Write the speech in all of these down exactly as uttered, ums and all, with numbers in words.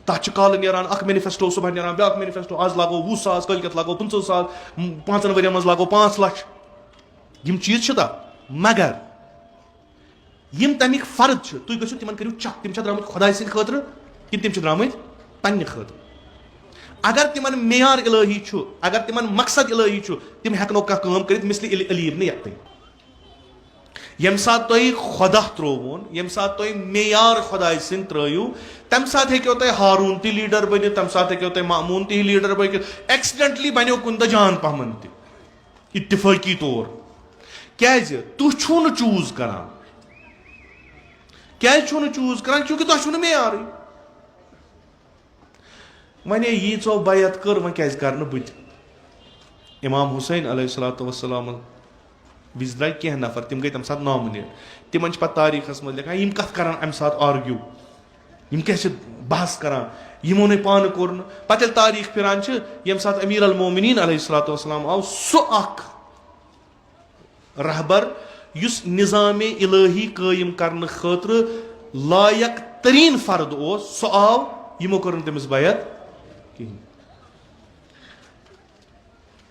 تَتھ چھِ کالہٕ نیران اَکھ مینیفیسٹو، صُبحن نیران بیٛاکھ مینیفیسٹو، آز لاگو وُہ ساس، کٲلۍ کٮ۪تھ لاگو پٕنٛژٕہ ساس، م-، پانٛژَن ؤرِیَن منٛز لاگو پانٛژھ لَچھ۔ یِم چیٖز چھِ تَتھ، مگر یِم تَمِکۍ فرد چھِ، تُہۍ گٔژھِو تِمَن کٔرِو چیک، تِم چھا درٛامٕتۍ خۄداے سٕنٛدِ خٲطرٕ کِنہٕ تِم چھِ درٛامٕتۍ پنٛنہِ خٲطرٕ۔ اگر تِمَن معیار الہی چھُ، اگر تِمَن مقصد الہی چھُ، تِم ہٮ۪کنو کانٛہہ کٲم کٔرِتھ مثلِ علی، علی ابن یقطین۔ ییٚمہِ ساتہٕ تۄہہِ خۄدا ترٛووُن، ییٚمہِ ساتہٕ تۄہہِ معیار خۄداے سٕنٛدۍ ترٛٲیِو، تَمہِ ساتہٕ ہیٚکِو تۄہہِ ہارون تہِ لیٖڈر بٔنِتھ، تَمہِ ساتہٕ ہیٚکِو تۄہہِ ماموٗن تہِ لیٖڈر بٔنِتھ۔ ایکسیڈنٹلی بنیو کُنہِ دۄہ جان پہمن تہِ، اتفٲقی طور۔ کیازِ؟ تُہۍ چھِو نہٕ چوٗز کران۔ کیازِ چھِو نہٕ چوٗز کران؟ کیونکہ تۄہہِ چھُو نہٕ معیارٕے۔ وۄنۍ ییٖژو بیعت کٔر، وۄنۍ کیازِ کرٕ نہٕ بہٕ تہِ؟ امام حسین علیہ الصلوۃ والسلام وِزِ درٛاے کینٛہہ نفر، تِم گٔے تَمہِ ساتہٕ نامنیٹ۔ تِمن چھِ پتہٕ تٲریٖخس منٛز لیکھان، یِم کتھ کران امہِ ساتہٕ آرگیو، یِم کیٛاہ چھِ بحث کران، یِمو نے پانہٕ کوٚر نہٕ۔ پتہٕ ییٚلہِ تٲریٖخ پھِران چھِ، ییٚمہِ ساتہٕ امیر المومنین علیہ الصلوۃ والسلام آو، سُہ اکھ رہبر یُس نظام الہی قٲیِم کرنہٕ خٲطرٕ لایق تریٖن فرد اوس، سُہ آو، یِمو کٔر نہٕ تٔمِس بیعت کِہیٖنۍ۔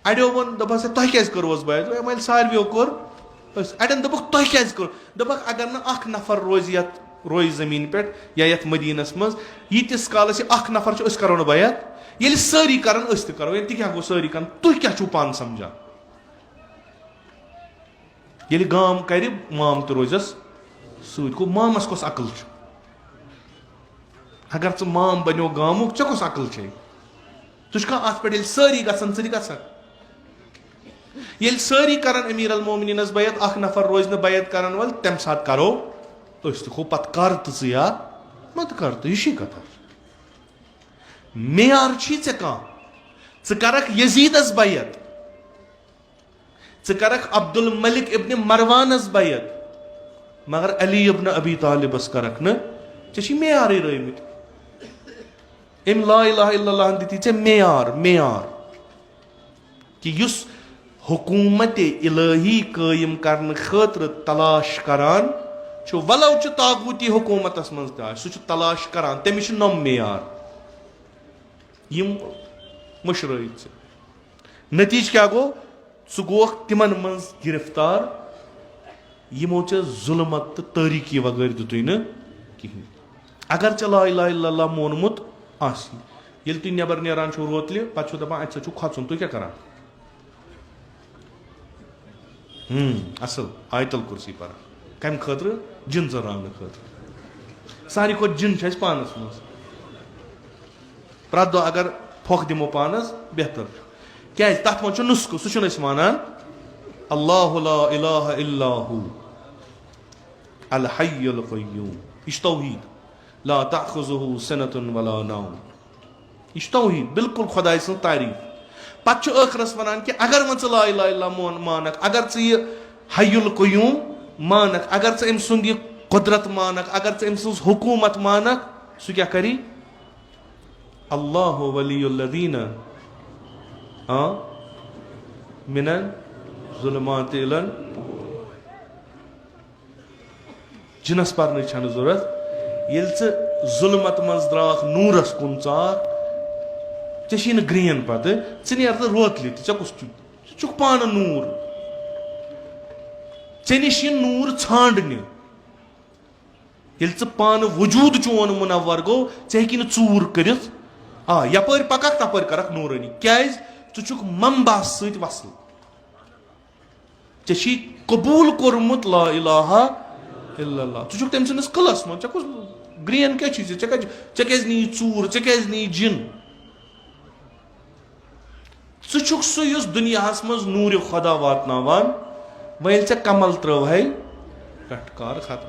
اَڑیو ووٚن، دوٚپہَس، "ہے، تۄہہِ کیٛازِ کٔروٕ بیعت؟" وۄنۍ ییٚلہِ ساروِیو کوٚر، أسۍ، اَڑٮ۪ن دوٚپُکھ، "تۄہہِ کیٛازِ کوٚر؟" دوٚپُکھ، "اگر نہٕ اَکھ نفر روزِ یَتھ، روزِ زٔمیٖن پٮ۪ٹھ یا یَتھ مدیٖنَس منٛز، ییٖتِس کالَس یہِ اَکھ نفر چھُ، أسۍ کَرو نہٕ بیعت۔ ییٚلہِ سٲری کَرَن، أسۍ تہِ کَرو۔ یعنی تہِ کیٛاہ گوٚو سٲری کَرَن؟ تُہۍ کیٛاہ چھُو پانہٕ سَمجھان؟" ییٚلہِ گام کرِ، مام تہِ روزٮ۪س سۭتۍ۔ گوٚو، مامس کۄس عقل چھُ؟ اگر ژٕ مام بنیو گامُک، ژےٚ کۄس عقل چھے؟ ژٕ چھُکھا اتھ پٮ۪ٹھ، ییٚلہِ سٲری گژھن، ژٕ تہِ گژھکھ؟ ییٚلہِ سٲری کرن امیر المومنینس بیعت، اکھ نفر روزِ نہٕ بیعت کرن وول، تمہِ ساتہٕ کرو أسۍ تہِ۔ گوٚو، پتہٕ کر تہٕ ژٕ یا مہ تہٕ کر تہٕ، یہِ چھِ کتھا۔ معیار چھی ژےٚ کانٛہہ؟ ژٕ کرکھ یزیدس بیعت؟ ژٕ کرکھ عبد الملک ابن مروانس بیعت، مگر علی ابن ابی طالبس کرکھ نہٕ۔ ژےٚ چھی معیارٕے رٲومٕتۍ۔ أمۍ لا الہ الا اللہ ہن دِتی ژےٚ معیار، معیار کہِ یُس حکومت الہی قٲیِم کرنہٕ خٲطرٕ تلاش کران چھُ، ولو چھُ طاغوتی حکومتس منٛز تہِ آسہِ، سُہ چھُ تلاش کران، تٔمِس چھِ نۄم معیار۔ یِم مٔشرٲوِتھ ژےٚ۔ نتیجہٕ کیٛاہ گوٚو؟ ژٕ گوکھ تِمن منٛز گرفتار، یِمو ژےٚ ظلمت تہٕ تٲریٖکی وغٲرٕ دیُتُے نہٕ کِہیٖنۍ۔ اگر ژےٚ لا الہ الا اللہ مونمُت آسہِ، ییٚلہِ تُہۍ نٮ۪بر نیران چھِو روتلہِ، پتہٕ چھِو دپان، "اتہِ سا چھُ کھۄژُن، تُہۍ کیٛاہ کران؟" ہم، اصل، آیت الکرسی پران۔ کمہِ خٲطرٕ؟ جن ژٔراونہٕ خٲطرٕ۔ ساروی کھۄتہٕ جن چھُ اَسہِ پانس منٛز۔ پرٛٮ۪تھ دۄہ اگر پھۄکھ دِمو پانس، بہتر چھُ۔ کیازِ؟ تتھ منٛز چھُ نسخہٕ، سُہ چھُنہٕ أسۍ مانان۔ اللہ لا الہ الا ہو الحی القیوم۔ یہِ چھُ توحید۔ لا تأخذہ سنة ولا نوم۔ یہِ چھُ توحید، بالکل خداے سٕنٛز تعریف۔ پتہٕ چھُ ٲخرس ونان کہِ اگر وۄنۍ ژٕ لا الہ الا مون-، مانکھ، اگر ژٕ یہِ حی القیوم مانکھ، اگر ژٕ أمۍ سُنٛد یہِ قدرت مانکھ، اگر ژٕ أمۍ سٕنٛز حکومت مانکھ، سُہ کیٛاہ کری؟ اللہ ولی الذین، آ، من الظلمات الن۔ جنس پرنٕچ چھنہٕ ضرورت۔ ییٚلہِ ژٕ ظلمت منٛز درٛاکھ، نوٗرس کُن ژاکھ، ژےٚ چھی نہٕ گرین پتہٕ، ژٕ نیر تہٕ روتلہِ تہِ، ژےٚ کُس چھُ؟ ژٕ چھُکھ پانہٕ نوٗر۔ ژےٚ نِش یِن نوٗر ژھانڈنہِ۔ ییٚلہِ ژٕ پانہٕ وجوٗد چون منور گوٚو، ژٕ ہیٚکی نہٕ ژوٗر کٔرِتھ۔ آ، یپٲرۍ پککھ، تپٲرۍ کرکھ نورٲنی۔ کیازِ؟ ژٕ چھُکھ منبعس سۭتۍ وصل۔ ژےٚ چھی قبوٗل کوٚرمُت لا الہ الا اللہ۔ ژٕ چھُکھ تٔمۍ سٕنٛدِس قلس منٛز۔ ژےٚ کُس گرین کیٛاہ چھُے ژےٚ؟ ژےٚ کَتہِ، ژےٚ کیٛازِ نِیہِ ژوٗر؟ ژےٚ کیٛازِ نِیہِ جِن؟ ژٕ چھُکھ سُہ یُس دُنیاہَس منٛز نوٗرِ خۄدا واتناوان۔ وۄنۍ ییٚلہِ ژےٚ کمل ترٲوہے، پٮ۪ٹھ کار ختم۔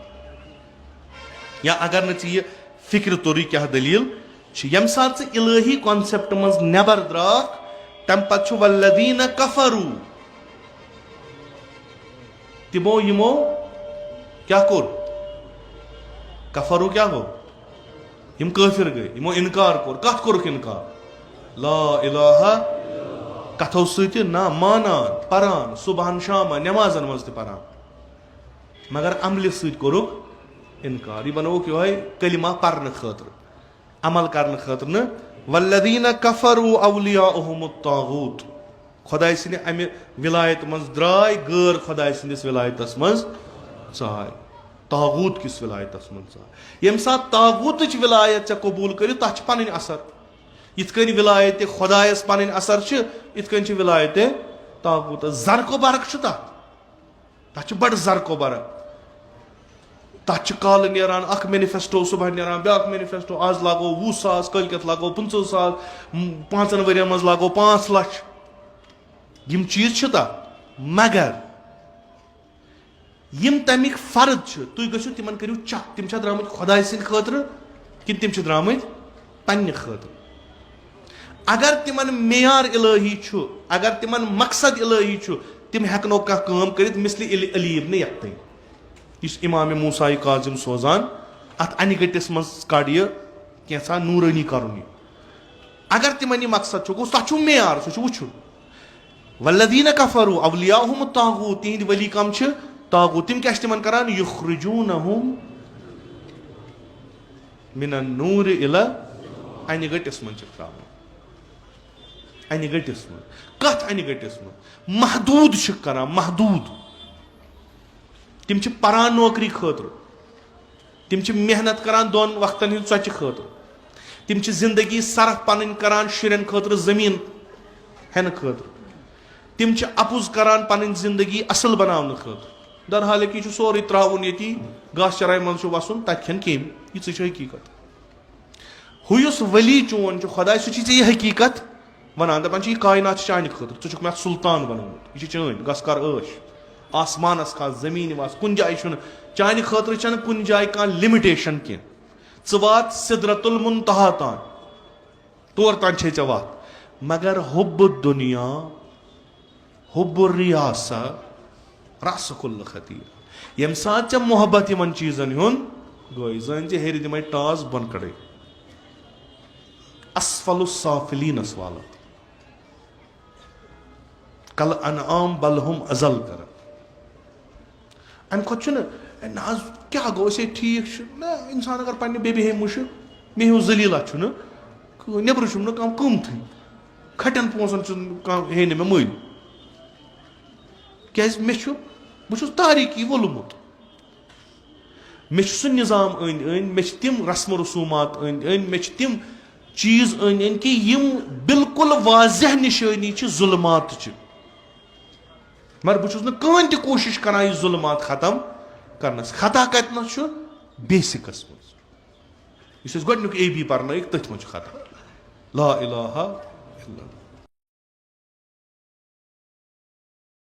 یا اگر نہٕ ژےٚ یہِ فکرِ توٚرُے کیٛاہ دٔلیٖل چھِ، ییٚمہِ ساتہٕ ژٕ الہی concept منٛز نٮ۪بر درٛاکھ، تَمہِ پتہٕ چھُ والذین کفروا، تِمو یِمو کیٛاہ کوٚر؟ کفروا کیٛاہ گوٚو؟ یِم کٲفر گٔے، یِمو انکار کوٚر۔ کتھ کوٚرُکھ انکار؟ لا الہ، کتھو سۭتۍ نہ، مانان، پران، صبحن شامن نمازن منٛز تہِ پران، مگر عملہِ سۭتۍ کوٚرُکھ انکار۔ یہِ بنووُکھ یِہوے کلمہ پرنہٕ خٲطرٕ۔ عمل کرنہٕ خٲطرٕ نہٕ۔ والذین کفروا اولیاؤہم الطاغوت۔ خداے سٕنٛدِ امہِ ولایت منٛز درٛاے غٲر خداے سٕنٛدِس ولایتس منٛز ژاے، طاغوت کِس ولایتس منٛز ژاے۔ ییٚمہِ ساتہٕ طاغوتٕچ ولایت ژےٚ قبوٗل کٔرِتھ، تتھ چھِ پنٕنۍ اثر۔ یِتھ کٔنۍ ولایت خدایس پنٕنۍ اثر چھِ، یِتھ کٔنۍ چھِ ولایت طاغوتس۔ زرق و برق چھُ تتھ، تتھ چھِ بڑٕ زرق و برق۔ تتھ چھِ کالہٕ نیران اکھ مینیفیسٹو، صبحن نیران بیاکھ مینیفیسٹو، آز لاگو وُہ ساس، کٲلۍ کٮ۪تھ لاگو پٕنٛژٕہ ساس، م-، پانٛژن ؤرین منٛز لاگو پانٛژھ لچھ۔ یِم چیٖز چھِ تتھ، مگر یِم تَمِکۍ فرد چھِ، تُہۍ گٔژھِو تِمن کٔرِو چیک، تِم چھا درٛامٕتۍ خۄداے سٕنٛدِ خٲطرٕ کِنہٕ تِم چھِ درٛامٕتۍ پننہِ خٲطرٕ۔ اگر تِمن معیار الہی چھُ، اگر تِمن مقصد الہی چھُ، تِم ہٮ۪کنو کانٛہہ کٲم کٔرِتھ مثلِ الی-، الی ابن یقطین، یُس امام موسیٰ کاظم سوزان اتھ انہِ گٔٹِس منٛز کڑ یہِ کینٛژھا نورٲنی کرُن یہِ۔ اگر تِمن یہِ مقصد چھُ، گوٚو تتھ چھُ معیار، سُہ چھُ وٕچھُن۔ والذین کفروا اولیاؤہم الطاغوت، تِہنٛدۍ ولی کم چھِ؟ طاغوت۔ تِم کیٛاہ چھِ تِمن کران؟ یخرجونہم من النور الی، انہِ گٔٹِس منٛز چھِکھ ترٛاوان۔ انہِ گٔٹِس منٛز۔ کتھ انہِ گٔٹِس منٛز؟ محدود چھِکھ کران، محدود۔ تِم چھِ پران نوکری خٲطرٕ۔ تِم چھِ محنت کران دۄن وقتن ہٕنٛز ژۄچہِ خٲطرٕ۔ تِم چھِ زندگی صرف پنٕنۍ کران شُرٮ۪ن خٲطرٕ زٔمیٖن ہٮ۪نہٕ خٲطرٕ۔ تِم چھِ اپُز کران پنٕنۍ زندگی اصل بناونہٕ خٲطرٕ۔ درحالانکہ یہِ چھُ سورُے ترٛاوُن ییٚتی، گاسہٕ چراے منٛز چھُ وسُن، تتہِ کھٮ۪ن کیٚمۍ۔ یِژٕے چھِ حقیٖقت۔ ہُہ یُس ولی چون چھُ خۄداے، سُہ چھُے ژےٚ یہِ حقیٖقت ونان، دپان چھُ، یہِ کائنات چھِ چانہِ خٲطرٕ، ژٕ چھُکھ مےٚ اَتھ سلطان بنومُت، یہِ چھِ چٲنۍ، گژھ کر عٲش۔ آسمانس کھس، زمینہِ وس، کُنہِ جایہِ چھُنہٕ، چانہِ خٲطرٕ چھنہٕ کُنہِ جایہِ کانٛہہ لِمِٹیشن کینٛہہ۔ ژٕ وات سدرۃ المنتہا تام، تور تام چھے ژےٚ وتھ۔ مگر حب الدنیا، حب الریاسہ، رأس کل خطیئہ۔ ییٚمہِ ساتہٕ ژےٚ محبت یِمن چیٖزن ہُنٛد گوٚو، زٲنۍ زِ ہیٚرِ دِمے ٹاس، بۄن کڑے۔ اسفل السافلینس والت۔ کل انعام بل ہم اضل کران۔ امہِ کھۄتہٕ چھُنہٕ، اے نہ حظ، کیٛاہ گوٚو، أسۍ ہے ٹھیٖک چھِ۔ نہ، انسان اگر پننہِ بیبی ہے مُشک، مےٚ ہیوٗ ذلیٖلا چھُنہٕ کٕہٕنۍ، نیٚبرٕ چھُم نہٕ کانٛہہ قۭمتھٕے، کھٹٮ۪ن پونٛسن چھُنہٕ کانٛہہ ہے نہٕ مےٚ مٔلۍ۔ کیٛازِ مےٚ چھُ، بہٕ چھُس تاریٖکی ووٚلمُت۔ مےٚ چھُ سُہ نظام أنٛدۍ أنٛدۍ، مےٚ چھِ تِم رسم و رسومات أنٛدۍ أنٛدۍ، مےٚ چھِ تِم چیٖز أنٛدۍ أنٛدۍ کہِ یِم بالکل واضح نِشٲنی چھِ ظلماتٕچہِ۔ مگر بہٕ چھُس نہٕ کٕہٕنۍ تہِ کوٗشِش کران یہِ ظلمات ختم کرنس۔ خطا کتہِ نس چھُ؟ بیسکس منٛز۔ یُس اَسہِ گۄڈٕنیُک اے بی پرنٲیِکھ، تٔتھۍ منٛز چھُ خطا۔ لا الہ الا اللہ۔